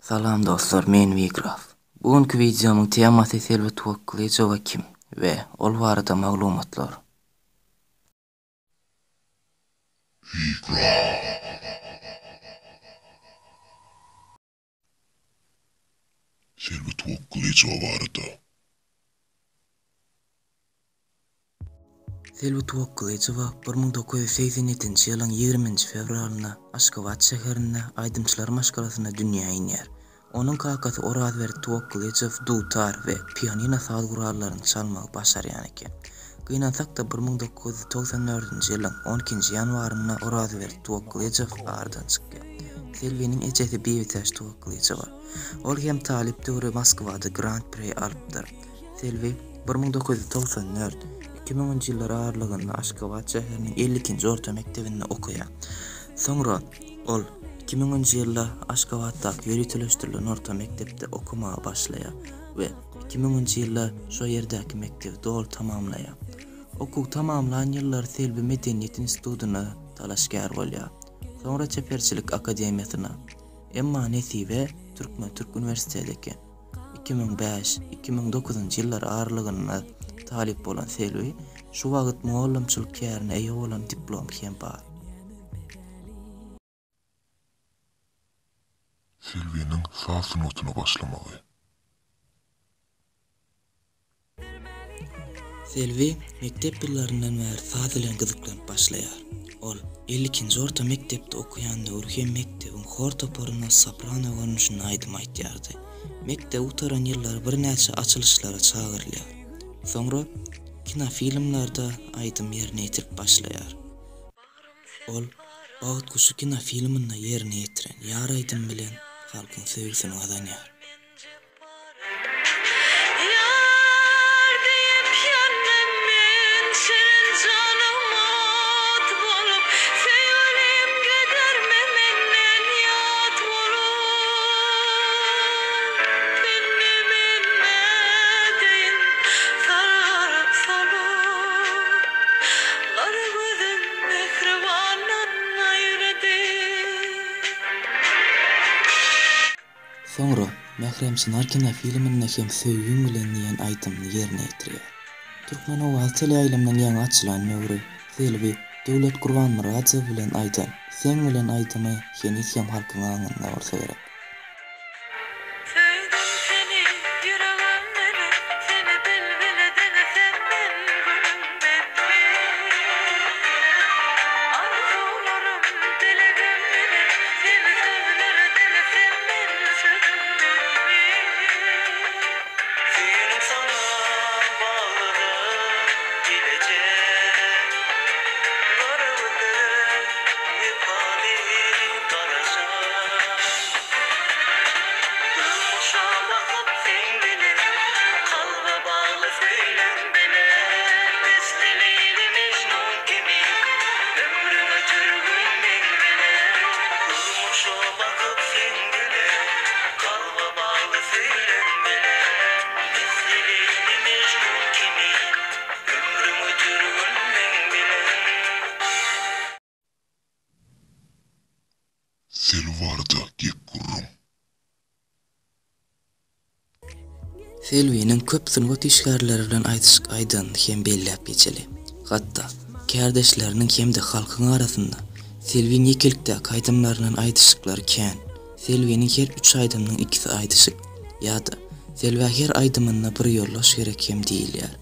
Salam dostlar men Wigraf. Bu günki wideomyň temasy Selbi Tuwakgylyjowa kim we ol barada maglumatlar. Wigraf. Selbi Tuwakgylyjowa barada. Selbi Tuwakgylyjowa 1987-nji ýylyň ýigriminji fewralynda Aşgabat şäherinde aýdymçylar maşgalasynda dünýä inýär. Onuň kakasy Orazberdi Tuwakgylyjow dutar we pianino saz gurallaryny çalmagy başarýan eken. Gynansak-da, 1994-nji ýylyň on ikinji ýanwarynda Orazberdi Tuwakgylyjow aradan çykýar. Selbiniň ejesi Bibitäç Tuwakgylyjowa. Ol hem talyp döwri Moskwada Grand-pri alypdyr. Selbi 1994, 2000-nji ýyllar aralygynda Aşgabat şäheriniň 52-nji orta mekdebinde okaýar. Soňra ol 2000-nji ýylda Aşgabatdaky ýöriteleşdirilen orta mekdepde okamaga başlaýar we 2000-nji ýylda şo ýerdäki mekdebi doly tamamlaýar. Okuw tamamlan ýyllary Selbi Medeniýet institutyna dalaşgär bolýar. Soňra Çeperçilik akademiýasyna. Emma nesibe Türkmen-türk uniwersiteti eken. 2005, 2009-njy ýyllar aralygynda talyp bolan Selbi şu wagt mugallymçylyk kärine eýe bolan diplomy hem bar. Selbiniň saz sungatyna başlamagy. Selbi mekdep ýyllaryndan bäri saz bilen gyzyklanyp başlaýar. Ol 52-nji orta mekdepde okaýan döwri hem mekdebiň hor toparynda soprano görnüşinde aýdym aýtýardy. Mekdebi gutaran ýyllary birnäçe açylyşlara çagyrylýar. Soňra kinofilmlerde aýdym ýerine ýetirip başlaýar. Ol Bagt guşy kinofilminde ýerine ýetiren Ýar aýdymy bilen halkyň söýgüsini gazanýar. Ýar diýip ýandym men şirin janym ot bolup Söýgülim gidermi menden ýat bolup Indi men nädeýin sargaryp solup Gara gözüm mähribandan aýrady. Soňra Mährem Çynar kinofilminde hem Söýgiň bilen diýen aýdymyny ýerine ýetirýär. Türkmen owazy teleýaýlymynyň ýaňy açylan döwri Selbi Döwlet Gurbanmyradow bilen aýdan Seň bilen aýdymy heniz hem halkyň aňynda bolsa gerek. Söýdüm seni ýüregim bilen, Seni bilbile deňesem men gülüm men Arzuwlarym dilegim bilen, Seni sözlere deňesem men sözüm men Söýenim saňa bagladym gelejek Gara gözlere wepaly garaja. Durmuşa bakyp seň bilen, Kalba bagly söýlen bile. Misli Leýli Mejnun kimin, Ömrüň ötür gün meň bile. Durmuşa bakyp seň bilen, Kalba bagly söýlen bile. Misli Leýli Mejnun kimin, Ömrüň ötür gün meň bilen. Selbi barada gep-gürrüň. Selbiniň köp sungat işgärleri bilen aýdyşyk aýdanyny hem belläp geçeli. Hatda, kärdeşleriniň hem-de halkyň arasynda Selbiň ýekelikdäki aýdymlaryndan aýdyşyklary kän. Selbiniň her üç aýdymynyň ikisi aýdyşyk. Ýa-da, Selbä her aýdymynda bir ýoldaş gerek hem diýilýär.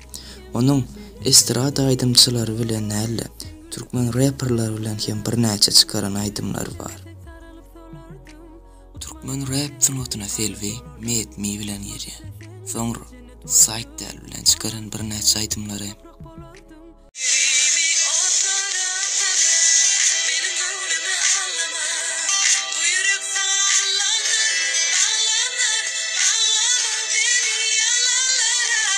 Onuň estrada aýdymçylary bilen däl-de, Türkmen reperleri bilen hem birnäçe çykaran aýdymlary bar. Türkmen rep sungatyna Selbi Made Me bilen girýär. Soňra Saýt Däl bilen çykaran birnäçe aýdymlary. Ýüregimi otlara atarlar, Meniň göwnümi aldama. Bu ýürek saňa allandyr, baglandyr, Baglama meni ýalanlara.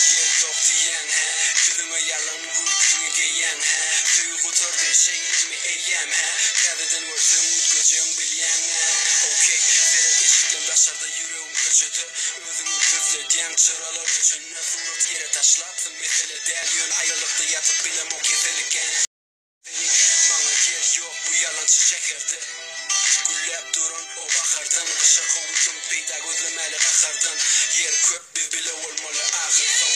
Ýer ýok diýýäň hä Ýüzüňe ýalan gülkiňi geýýäň hä Söýgi gutardy şeýlemi eýýäm hä Täzeden görseň üýtgejegiň bilýäň-ä Okey seret eşikleň daşarda ýüregim köçede Özüňi gözledýäň çyralar öçende Surat ýere taşlapsyň mesele däl ýöne Aýralykda ýatyp bilemok kesel ekän Seni Maňa ýer ýok bu ýalançy şäherde Gülläp duran o bahar. şahardan Gyşa kowdum peýda gözlemäli gahardan Ýer köp biz bile bolmaly ahyrsoň.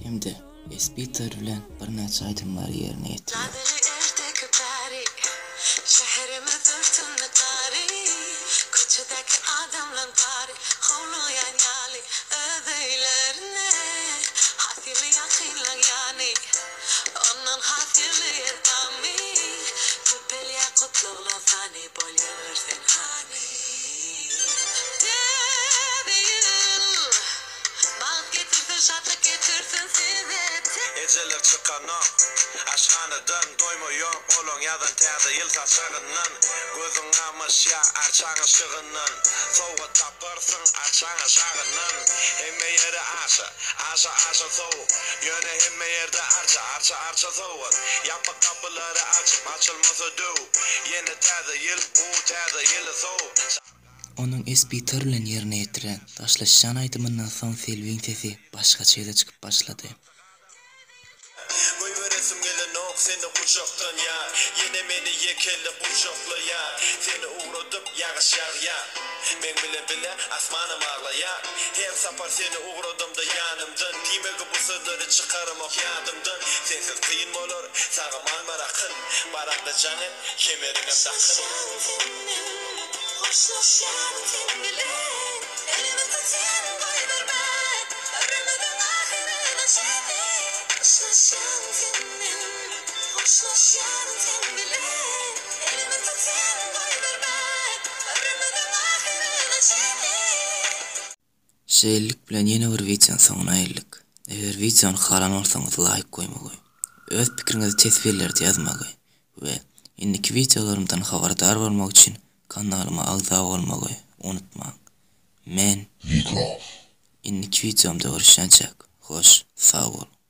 Hem-de Espiter bilen birnäçe aýdymlary ýerine ýetirýär. Jadyly erteki päri, Şäherimiz örtündi gary, Köçedäki adamlaň bary Howlugýan ýaly öz öýlerine. Hasyly ýakynlaň ýany, Ondan hasyly ýer barmy? Köpelýär gutlaglaň sany, Bolýalar sen hany. Täze ýyl! Bagt getirsin şatlyk getirsin size. Ejeler çykanok aşhanadan Doýma ýok olaň ýazan täze ýyl saçagyndan Gözüň gamaşýa arçaň yşygyndan Sowgat taparsyň arçaň aşagyndan Hemme ýeri aşa, aşa aşa sowuk Ýöne hemme ýerde arça, arça arça sowgat Ýapyk gapylary açyp, açylmasa döwüp Ýene täze ýyl, bu täze ýyly sowup. Onuň Esbitar bilen ýerine ýetiren Daşlaşýan aýdymyndan soň Selbiň sesi başgaça ýüze çykyp başlady. Goýberesim gelenok seni gujakdan ýar Ýene meni ýekelle gujaklaýar Seni ugradyp ýagyş ýagýar Meň bilen bile asmanam aglaýar Her sapar seni ugradamda ýanymdan Diýmegi bu sözleri çykaramok ýadymdan Sensiz kyn bolar sag-aman bar akyn Baraňda jaň et Kemeriňem dakyn. Hoşlaşýaryn senden, hoşlaşýaryn sen bilen, Elimi tutýaryn goýbermän, ömrümiziň ahyryna çenli. Hoşlaşýaryn senden, hoşlaşýaryn sen bilen, Elimi tutýaryn goýbermän, ömrümiziň ahyryna çenli. Şeýlelik bilen ýene bir wideonyň soňuna geldik. Eger wideony halan bolsaňyz laýk goýmagy, öz pikiriňizi teswirlerde ýazmagy we indiki wideolarymdan habardar bolmak üçin kanalyma agza bolmagy unutmaň. Men Wika. Indiki wideomda görüşýänçäk hoş sag boluň.